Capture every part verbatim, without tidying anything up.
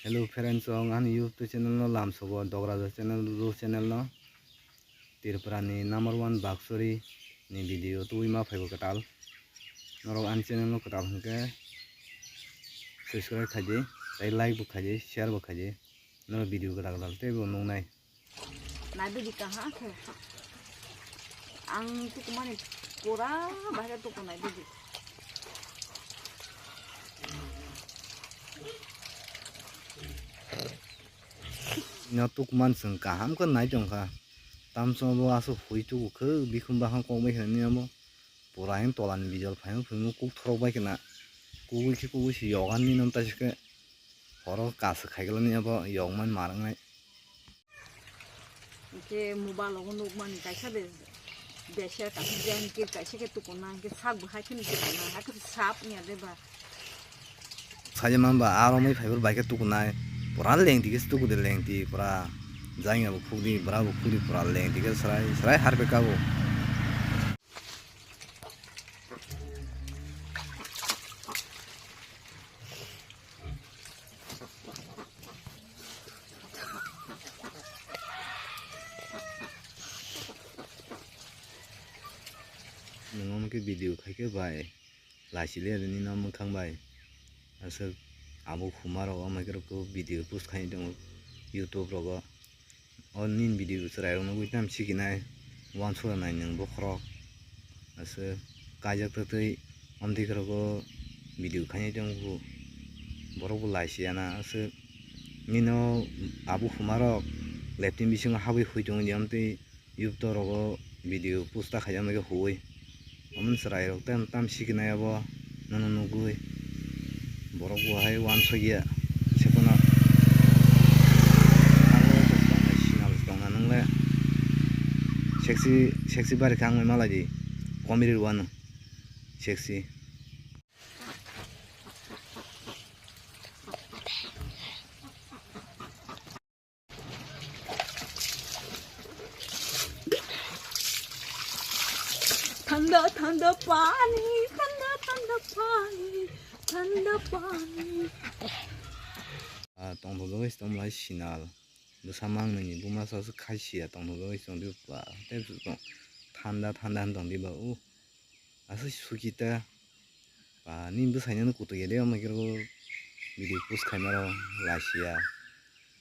Hello friends, ang ani YouTube channel no lamsogo, Dograja channel, Ru channel no. Tripura ni number one Baksori ni video tubui ma phaibo kwtal. Norok ani channel no kwtal hwnkhe subscribe khaidi, tei like bo khaidi, share bo khaidi. Norok video kwtal kwtal teibo nuknai. Naibe di kaha khe. Ang tukumani pura bahai tuku naibe di. No tukuman chwng kaham khe nai tongkha. Tamsongo bo aswk hui tuku khe bikhum bakhang kok bai khe nini abo. Pura ang tolani bijol phaima phungo kuk thorok bai khna. Kugui khe kugui se yogan ni nom taisike. Horo kaswk khai glani abo yogmani marwngnai. Hingke mobile o nukmani kaisa de, bese kaisa de hingke kaisa ke tukuna, hingke sak bo hai kheno tukuna, hai kheno sap wngya de ba. Saja mamba aro mai phaibar bai khe tukunai. Pura lengti khe tukude lengti, pura jangya bo khukdi, bwra bo khukdi, pura lengti khe srai, srai harpe kabo. Nwng omo khe video khai khe bai, lachi le nini no mwkhang bai. Aswk abo khuma rok omo khe rok video post khai tongo YouTube rogo. O nini video chwrai rok nugui tam sikinai, uansukya nai nwng bokhorok. Aswk kaijak twtwi omtwi khorogo video khainai tongkhu. Borok bo lai siya na aswk nini o abo khuma rok laptop bisingo habwi hui tongwi di omtwi YouTube rogo video post ta khai omo khe huwi. Omo chwrai rok tam tam sikinai abo nono nugui borok bo hai uansukya sephano abo tongnai sinal tongna nwngle sexy sexy bari khe ang bai malai di comedy rwano sexy. Thanda thanda pani, thanda thanda pani, thanda pani. Ah, tongthok jagwi se tongmwlai sinal. Bwsa mangnwini buma sasu khai siya tongthok jagwi se tongdi ba. Tei tong thanda thanda hwn tongdi ba. Uh. Aswk suki ta. Ba, nini bwsaino no kutuk ya de, omo khe rw video post khaima rw lachiya.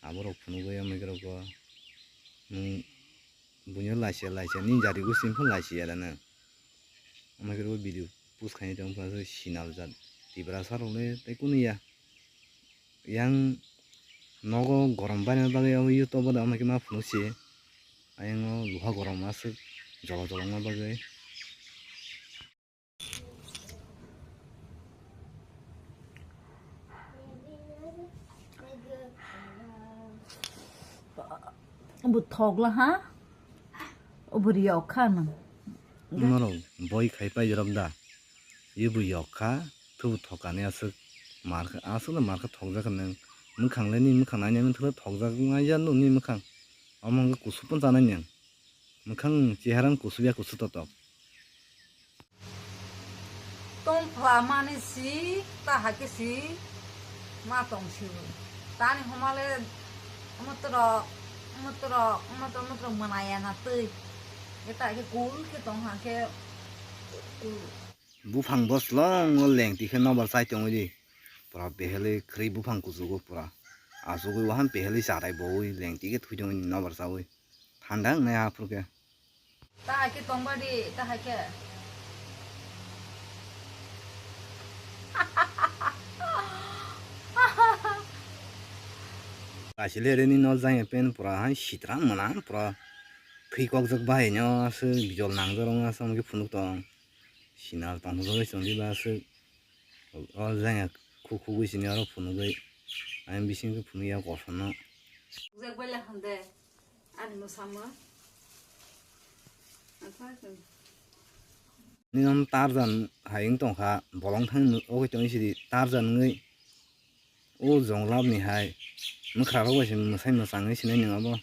Aborok phunugwi omo khe rw bo, nwng buino lachiya, lachiya, nini jati gosti phano lachiya da nwng. Omo khe rw bo video post khaina tong phano sinal jat Tiprasa rok le tei kunu ya. Yang nogo gorom baina bagwi abo YouTube o da omo khe ma phunuk se. Ayang o luha gorom aswk jolo jolo wngma bagwi. Bo thokla ha? Obo riyok kha nang. Norok boi khai pai jorok da. Ye bo yok kha, thubu thokani aswk mar kha, aswk no mar kha thokjak kha nang. Mwkhang le ni mwkhang nai nai thwla thokjak nai ya no ni mwkhang. Omo hwnkhe kusu pon chanai nang. Mwkhang chehara no kusu ya kusu totok. Tongphla mani si, ta hakhe si, ma tong si. Tani homa le, mwtrok, mwtrok, mwtrok, mwtrok mwnaya na twi. Eta khe kul khe tong ha khe kul. Buphang bo slong o lengti khe nobar chai tongwi di. Pura behele khri buphang kuchugo pura. Achugwi wahan behele charai bowi lengti khe thwi tongwi nobar chawi. Thanda wngnai aphuru khe. Ta hai khe tongba di, ta hai khe. Kaisile reni no jang pen pura hai sitra mwnang pura thwi kokjak bahai no aswk bijol nangjak rok aswk phunuk tong. Sinal tongthokjagwi chwng diba aswk o jang khuk khugwi sini oro phunugwi. Ayang bising khe phunukya kosom no. Ani mwsama. Nini om Tarzan hai wng tongkha, bolong thang wngwi tongwi sidi Tarzan wngwi. O jonglab ni hai mwkhrarok bai se mwsai mwchangwi sinai nang abo.